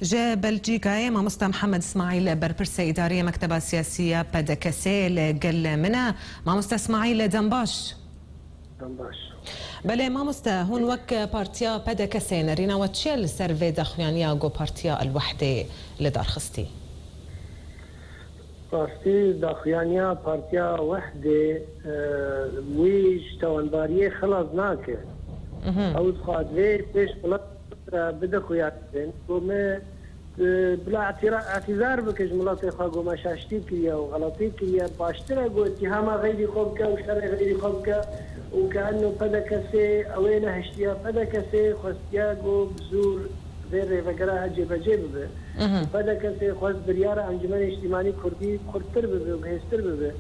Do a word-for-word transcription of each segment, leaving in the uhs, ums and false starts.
Ji Belçîkayê mamoste Mihemed Îsmaîl, berpirsê îdarî yê Mekteba Siyasî ya P D K S'ê li gel min e. Mamoste Îsmaîl, dem baş. Dem baş. Belê mamoste, hûn wek partiya P D K S'ê nerîna we çi ye li ser vê daxuyaniya ku partiya El Wehdê li dar xistî? Rastî, daxuyaniya Partiya Wehdê, e, wî ji tawanbariyê xilas nake. Mhm. Ew dixwat vê pêş milet re bide xuyatin ku me, e, bila îtira-, îtîzar bike ji miletê xwe ku me şaştî kiriye û xeletî kiriye. Baştir e ku îttihama xeyrî xwe bike û şerê xeyrî xwe bike û ke enno P D K S ew ê nehiştiye. P D K S xwestiye ku bi zûr vê rêvegera he cêbecê bibe. Mhm. P D K S xwest biryara Encûmenê Niştîmanî Kurdî xurttir bibe û bihêztir bibe.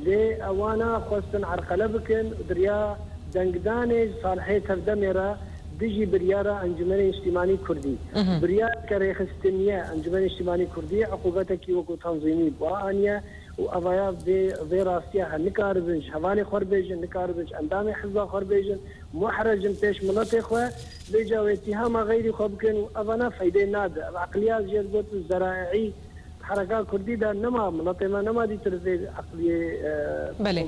Lê ewana xwestin erqele bikin û di riya dengdanê ji Salihê Tevdemê re dijî biryara Encûmenê Niştîmanî Kurdî. Mhm. Biryareke rêxistiniye Encûmenê Niştîmanî Kurdî, uqubetekî wekû tanzîmî bi wa aniye û evaya vê, vê rastiya he nikaribin ji hevalê xwe re bêjin, nikaribin ji endamê hizba xwe re bêjin. Muhrecin pêş miletê xwe, vêca wê îttihama xeyrî xwe bikin û evana feydê nade. Ev eqliya jê digot zerai'î hereka kurdî de nema, miletê me nema dîtir vê eqliyê, e, Belê.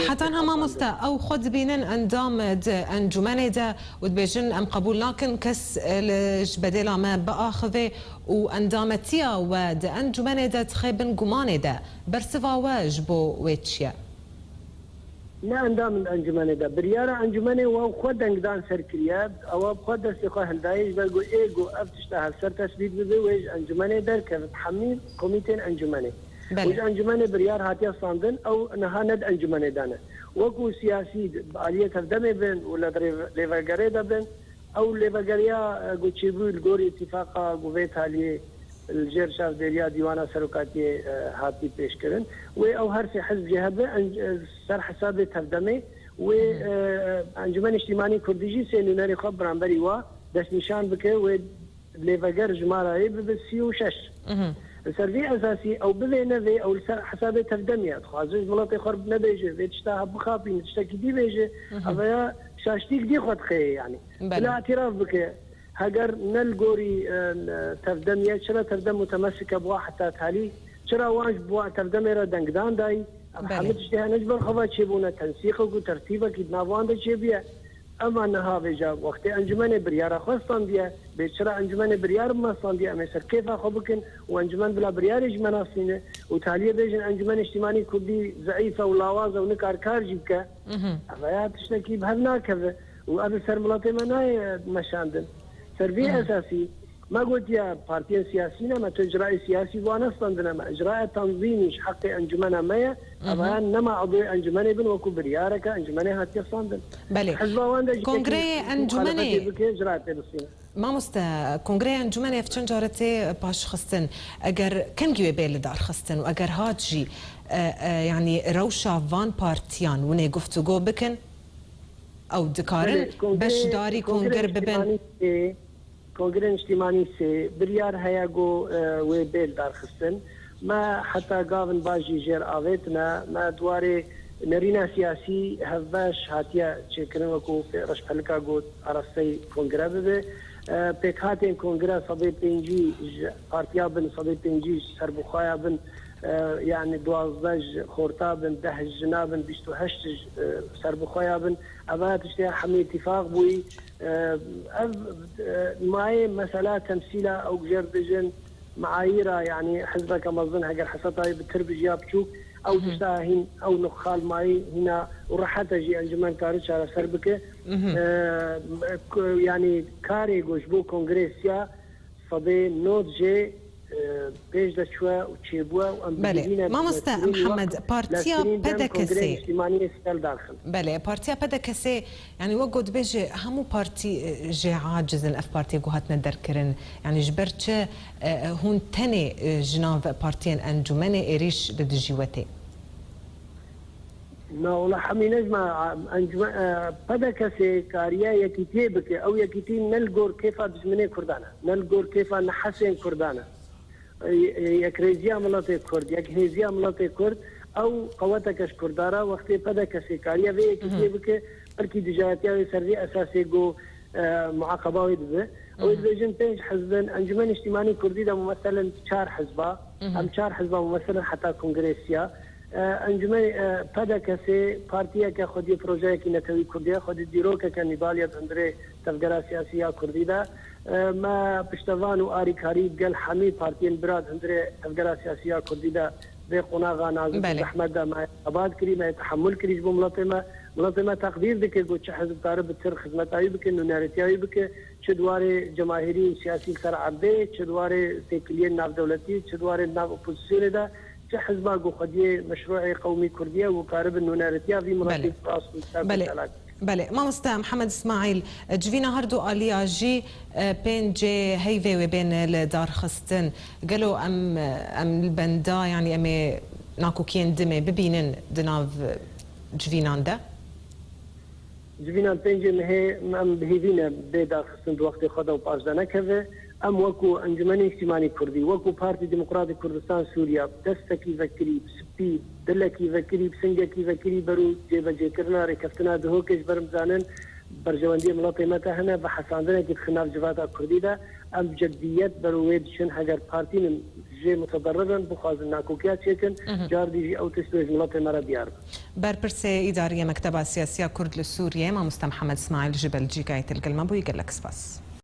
Heta niha mamoste, ew xwe dibînin endam di encûmenê de û dibêjin, em qebûl nakin kes, e, li, ji bedêla me biaxivê û endametiya we di encûmenê de dixê bin gumanê de. Bersiva we ji bo wê çi ye? Ne endam in encûmenê de. Biryara encûmenê wa xwe dengdan ser kiriye, ewa bi xwe destê xwe hildayê, ji ber ku ê ku ev tişta hevser tesbît bibe, wê ji encûmenê derkeve, bi hemî komîtên encûmenê. Belê. Û ji encûmenê biryar hatiye standin, ew niha ne di encûmenê de ne. Wekû siyasî bi aliyê tevdemê bin û li rê-, lêvegerê de bin, Ew lêvegeriya, e, ku çêbû li gorî îtîfaqa ku vê taliyê li jêr çavdêriya Dîwana Serokatiyê, e, hatî pêşkirin. Wê ew her sê hizb jê hebe, en-, e, ser hesabê tevdemê wê, Hı hı. e, Encûmenê Niştîmanî Kurdî jî sê nûnerê xwe beramberî wa destnîşan bike, wê lêveger jimara wê bibe sî û şeş. Mhm. Li ser vê esasî ew bivê nevê, ew li ser hesabê tevdemê ye. Dixwaze ji miletê xwe nebêje, vê tişta bixapîne, tiştekî dî bêje. Mhm. Ev ya şaştîk dî xwe dixeyê, yanî. Belê. Bila îtiraf bike, heger ne li gorî, e, tevdemê ye, çira tevdem mutemesik e bi wa heta talî, çira wan ji bo tevdemê re dengdan dayî? Ev Belê. Hemû tiştê hene ji ber xwe ve çêbûne, tensîqek û tertîbekî di nav wan de çêbûye. Ema niha vêca wextê encûmenê biryara xwe standiye, bê çira encûmenê biryar bi me standiye, em ê ser kêfa xwe bikin û encûmen bila biryarê ji me nasîne û taliyê bêjin Encûmenê Niştîmanî Kurdî zeîf e û lawaz e û nikar kar jî bike. Mhm. Ev ya tiştekî bi hev nakeve û ev li ser miletê me nayê meşandin. Ser vî Mhm. esasî, Me gotiye, partiyên siyasî ne, me tu icraê siyasî wan nestandine, me icraê tanzîmî ji heqê encumena me ye. Mhm. Evayan nema edoyê encumene bin, wekû biryareke encumene hatiye standin. Belê. Hizba wan de jî Kongreyê yekî encumene muxalefetê bike, icraê pê bistîne. Mamoste, Kongreyê Encumene ev çend care tê paşxistin. Eger kengî wê bê li dar xistin û eger hat jî, e, e, yanî rewşa van partiyan winê guftûgo bikin, ew dikarin Belê, Kongrê-, beşdarî Kongrê Kongir bibin. Niştimanî tê. Kongrê Niştîmanî sê biryar heye ku, e, wê bê li dar xistin. Me heta gavin baş jî jêr avêtine. Me di warê nerîna siyasî hevbeş hatiye çêkirin, wekû Reşpelika got, arasteyî kongre bibe. E, pêkhatên kongre sedê pêncî ji partiya bin, sedê pêncî ji serbixweya bin, e, yanî duwazdeh ji xorta bin, deh ji jina bin, bîst û heşt ji, e, serbixweya bin. Eva tiştê hemî îtîfaq bûyî. Ev, e, mayê mesela temsîla ew jêr dijin meayîra, yanî hizbeke mezin heger heseta wê bi tir bi jiya biçûk, ew Mhm. tişta hîn, ew nuqxal mayî hîna û rehet e jî encûmen kari çareser bike. Mhm. E, ku, yanî karê ku ji bo kongrê siya sedê nod jê, e, pêş de çûye û çêbûye û em Belê. Dibîne Mamoste mesûlî Mihemed, wek partiya leztirîn dem P D K S. Kongreyê Niştîmaniyê sel daxin. Belê, partiya P D K S, yanî wek ku dibêje, hemû partî, e, jê aciz in ev partiyê ku hatine derkirin. Yanî ji ber çi, e, e, hûn tenê, e, ji nav partiyên encûmenê êrîş li dijî we tê? Na, wela hemî nejma, a, encûme-, e, P D K S kariye yekîtiyê bike. Ew yekîtî ne li gor kêfa dijminê Kurdan e, ne li gor kêfa nehesên Kurdan e. E, e, yekrêziya miletê Kurd, yekhêziya miletê Kurd, ew qeweteke ji Kurda re, wextê P D K S kariye vê yekîtiyê Mhm. bike, belkî dijayetiya wê ser vê esasê ku, e, muaqeba wê dibe. Ew ê dibêjin pênc hizb in, Encûmenê Niştîmanî Kurdî de mumeselen çar hizb a. Em çar hizb a mumeselen heta kongresiya. E, Encûmenê, e, P D K S partiyeke xwediyê, projeyekî netewî Kurdî ye, xwedî dîrokeke nîbaliye di hundirê tevgera siyasî ya Kurdî de. E, me piştevan û arîkarî gel hemî partiyên bira di hundirê tevgera siyasî ya Kurdî de vê qonaxa nazik û Belê. zehmet de me xebat kirî, me yê tehemul kirî ji bo miletê me. Miletê me teqdîr dike ku çi hizb kare bi tir xizmeta wî bike, nûneretiya wî bike, çi di warê cemahîrî û siyasî li ser erdê, çi di warê têkiliyên navdewletî, çi di warê nav opozîsyonê de, çi hizba ku xwediyê meşrûê qewmî Kurdî ye û karibe nûneretiya vî miletî Belê. rast û ser Belê. xwe çalak. Belê. Mamoste Mihemed Îsmaîl, civîna her du aliya jî, e, pêncê heyvê wê bên li darxistin. Gelo em, em li benda, yanî em ê nakokiyên din ê bibînin di nav civînan de? Civînan pêncê mehê em bi hêvî ne bê darxistin di wextê xwe de û paş de nekeve. Em wekû Encûmenê Niştîmanî Kurdî, wekû Partî Demokratî Kurdistan Sûriya, bi destekî vekirî, bi spî, dilekî vekirî, bi singekî vekirî ber û cêbecêkirina rêkeftina Dihokê ji ber em zanin berjewendiyê miletê me te hene, bi hesandinekî dixin nav civata Kurdî de. Em bi ceddiyet ber û wê diçin, heger partînin jê muteberir in, bixwazin nakokiya çêkin, Mhm. cardî jî ew tişt wê ji miletê me re diyar be. Berpirsê Îdariyê Mekteba Siyasiya Kurd li Sûriyê, Mamoste Mihemed Îsmaîl ji Belcîkayê têl gel me bûyî, gelek spas.